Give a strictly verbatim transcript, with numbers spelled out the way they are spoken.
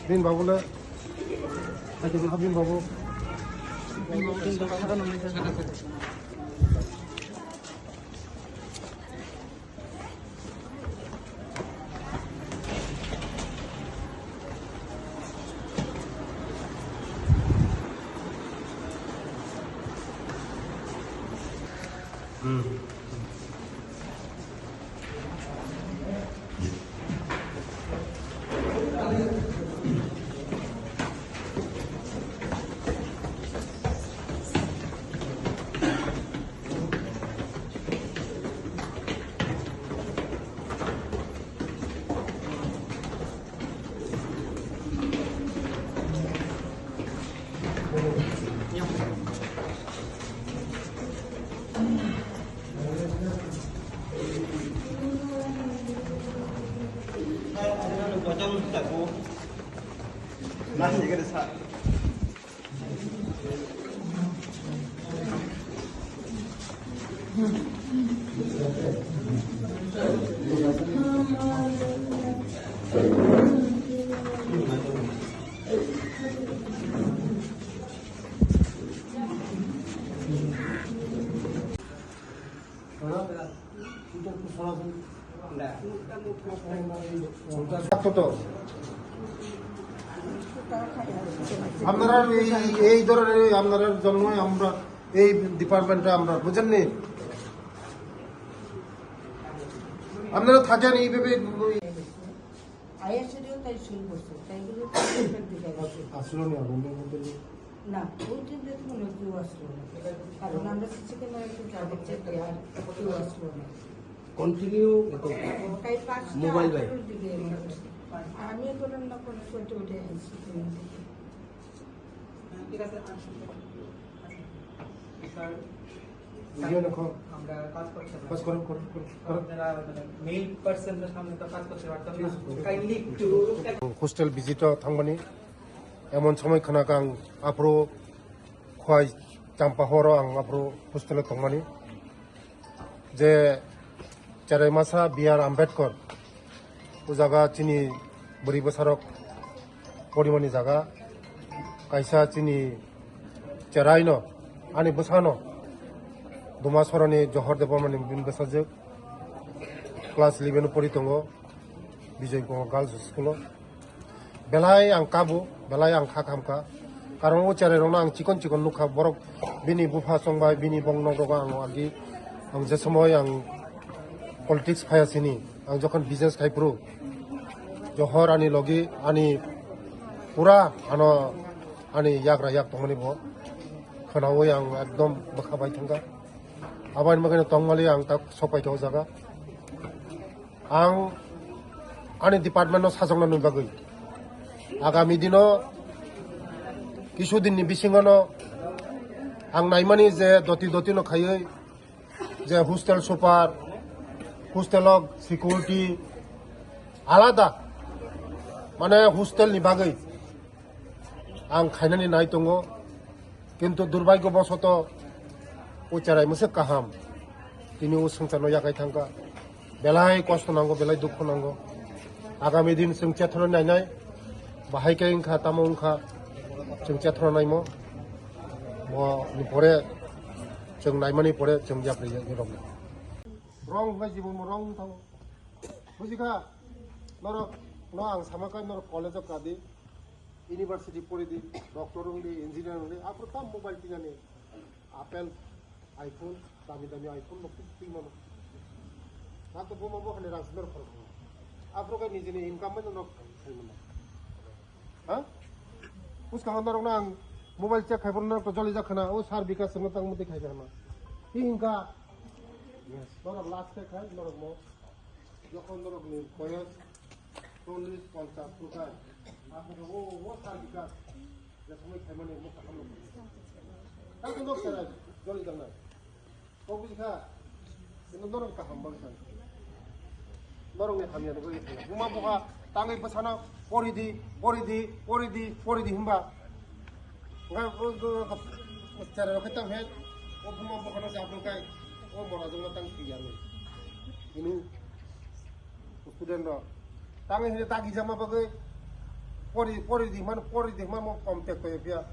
Bin babu le. Bin babu. আপনারা এই, এই ধরনের, আপনারা জন্মই আমরা এই ডিপার্টমেন্টে আমরা, বুঝেননি? আপনারা থাকেন এইভাবে। আইএসএডিও তাই শুরু করছে, তাই বলে তো ফিডব্যাক দিতে গেছে। আসলো না, বন্ধুর মধ্যে নেই। না, ওই টিমটা তো মনে হয় কেউ আসলো না, কারণ আমরা সিসি ক্যামেরা একটু যাবো চেক করি, আর কেউ আসলো না। কন্টিনিউ তাই পাঁচটা মোবাইল ভাই। আঠারোর দিকে এমন করছে। আর আমিও তো রান্না করে চলতে উঠে আসছি। ঠিক আছে, আর স্যার, বুঝিয়ে রাখো। আমরা কাজ করছি না। কাজ করো, করো, করো, করো। যারা, মানে, মেইল পার্সনদের সামনে তো কাজ করতে পারতাম না। ঠিক আছে। Kindly একটু হোস্টেল ভিজিটও থাকবানি এমন সময় খানাক আং আফ্রো খোয়াই চাম্পা হরো আং আফ্রো হোস্টেলে থাকবানি। Je cherai masa B R Ambedkar, o jaga chini bwrwi bwsarok porimani jaga, kaisa chini cherai no, ani bwsano Duma Soroni Johor Debbarmani bini bwsajwk, class eleven o pori tongo, Bijoy Kumar Girls School o. Belai ang kabo, belai ang kha khamkha. Karon o cherai rokno ang chikon chikon nukha, borok bini bupha chongbai, bini bong nok rogo ang agi. Ang je somoi ang politics phaya sini, ang jokhon business khai phuru, Johor ani logi, ani pura ano ani yagra yak tongmani bo khwnawi ang ekdom bwkha bai thangkha. Aboni bagwi tongmali ang tak sokpai tong jaga. Ang ani department no sajokna nwi bagwi agami dino kisu din ni bisingo no ang naimani je doti doti no khaiwi je hostel super, hostel o security alada, mane hostel ni bagwi ang khainani nai tongo, kintu durbhagyo bosoto o cherai mwswk kaham, tini o swngcharno yakai thangkha, belai kosto nango, belai dukhu nango. Agami din chwng chethoro nainai, bahai khe wngkha, tamo wngkha, chwng chethoro naimo, bo ni pore chwng naimani pore chwng yapri rok. Wrong hwnbai jibon bo wrong wng thango. Bujikha, norok no ang sama kha norok college o kadi. University pori di, doctor wng di, engineer wng di, aphuru tam mobile tinani, Apple, iPhone, dami dami iPhone bo twi mano. Nang to buma bo hani rang sundor khorok. Aphuru khe nijini income bai no nok khai mano. Ha? Bwskango norok no ang mobile check khai phuru norok to joli jak khana, o sir Bikash chwngno tang mudi khai khana. Hi hwnka? Yes. Norok last khe khai, norok mo. Jokhon norokni boyos chollish, ponchash phukai, aphuru o, o sar bikak, je somoi khaimani mokha hamrok. Tamo nok sara joli jangnai. Kok bujikha, kintu norok kaham bagwi san. Norokni hamyani bagwi san. Buma bukha tangwi bwsano pori di, pori di, pori di, pori di hwnba. Nga o, o, o, chara rok khe tang he, o buma bukhano chapnung kai, o mora jongno tang thwi ya nung. Hino student rok, Tangwi hwnwi dagi jama bagwi pori, pori di man, pori di man mo kom tek to phiya.